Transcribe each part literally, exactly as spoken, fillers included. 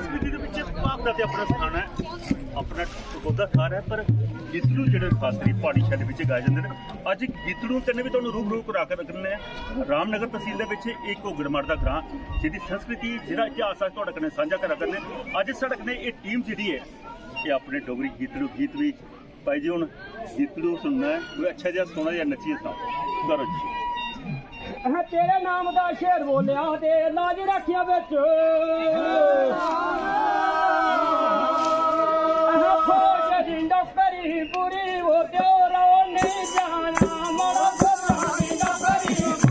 संस्कृति दे बिच भावना ते अपना स्थान ऐ, अपना टकोह्दा थाह्र ऐ, पर गीतड़ू जेह्ड़े खास करियै प्हाड़ी शैली बिच गाए जंदे न। अज्ज गीतड़ू कन्नै बी तुहानू रूबरू करा करने आं। रामनगर तसील दे बिच इक घोगड़ मढ़ दा ग्रां, जेह्दी संस्कृति, जेह्ड़ा इतिहास अस तुहाड़े कन्नै सांझा करा करने आं। अज्ज साढ़े कन्नै एह् टीम जेह्ड़ी ऐ, एह् अपने डोगरी गीतड़ू गीत बी भाई जी, हुन गीतड़ू सुनना ऐ, कोई अच्छा जेहा सोहना जेहा नच्चियै सनाओ। करो जी। अहें तेरे नाम दा शेर बोलेआ ते लाज रक्खेआ बिच। अहें फौज दी नौकरी पूरी, वो प्यो रो नहीं जाना, मरो फौज दी नौकरी पूरी।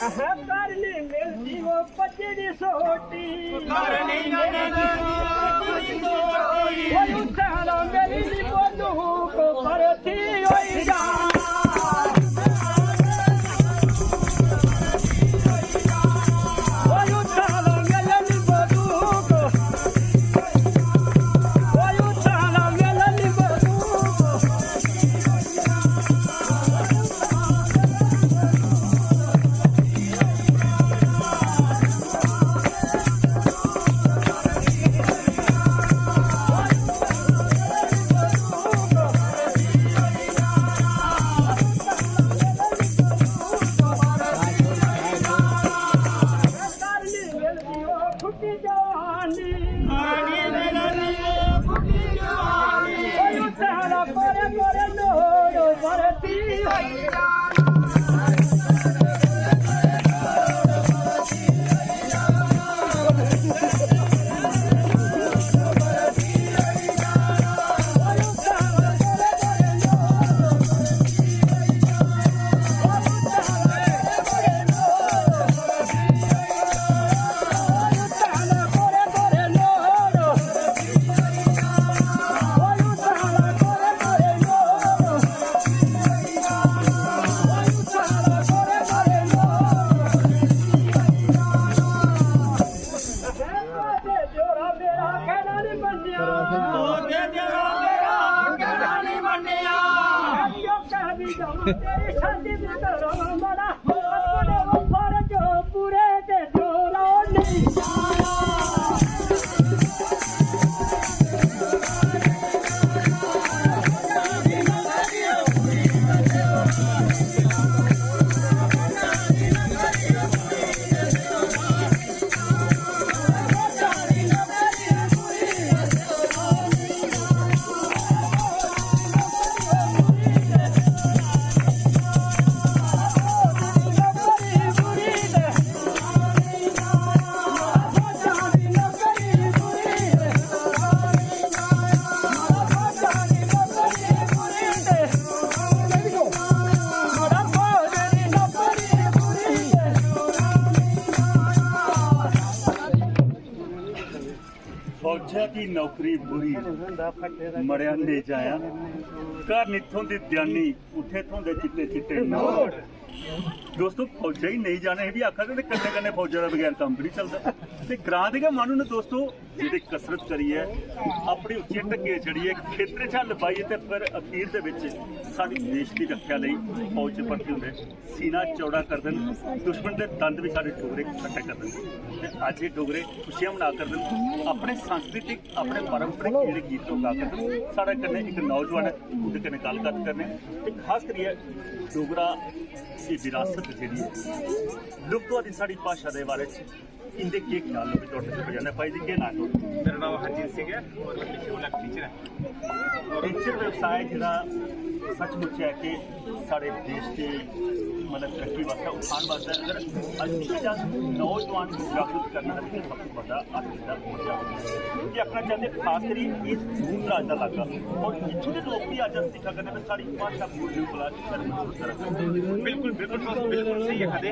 अहें घर नहीं मिलदी वो पचड़ी सोटी। घर नहीं मिलदी वो पचड़ी सोटी। वो उत्थां दा मेरी नी बोलू को परती होई जा। वो उत्थां दा मेरी नी बोलू को, वो उत्थां दा मेरी नी बोलू को। फौजा दी नौकरी बुरी, मड़ेआ नेईं जाया। घर निं थ्होंदी ध्यानी, उत्थै थ्होंदे चिट्टे चिट्टे नोट। दोस्तो, फौजा ही नेईं जाना, एह् बी आखा दे, ते कन्नै कन्नै फौजा दे बगैर कम्म बी निं चलदा। ते ग्रां दे गै माह्नू न दोस्तो, जेह्ड़े कसरत करियै, अपनी उच्ची ढक्कियां चढ़ियै, खेतरें च हल्ल बाहियै ते फिर अखीर दे बिच साढ़े देश दी रक्खेआ लेई फौज च भर्ती होंदे। सीना चौड़ा करदे न, दुश्मन दे दंद बी साढ़े डोगरे खट्टे करदे न। ते अज्ज एह् डोगरे खुशियां मना करदे न, अपने सांस्कृतिक, अपने पारंपरिक जेह्ड़े गीत लोक गा करदे न। साढ़े कन्नै इक नौजवान ऐ, उं'दे कन्नै गल्ल कत्थ करने आं। ते खास करियै डोगरा एह् विरासत जेह्ड़ी ऐ, लुप्त होआ दी साढ़ी भाशा दे बारे च इं'दे केह् ख्याल न, ओह् बी थुआढ़े तक पजाने। भाई जी, केह् नांऽ ऐ थुआढ़ा? मेरा नांऽ हरजीत सिंह ऐ और मैं पेशे कोला टीचर ऐ। टीचर व्यवसाय जेह्ड़ा सचमुच ऐ कि साढ़े देश दी, मतलब, तरक्की वास्तै, उत्थान वास्तै अगर असीं गै नौजवान गी जागरूक करना ते सब तों बड्डा अस इसदा मजा कि आखना चाहते, खास करियै इस दूर दराज दा इलाका और इत्थूं दे लोक भी अज्ज अस दिक्खा करने ते साढ़ी भाशा बोलने कोला शर्म महसूस करा करदे। बिल्कुल, बिल्कुल, तुस बिल्कुल स्हेई आखा दे।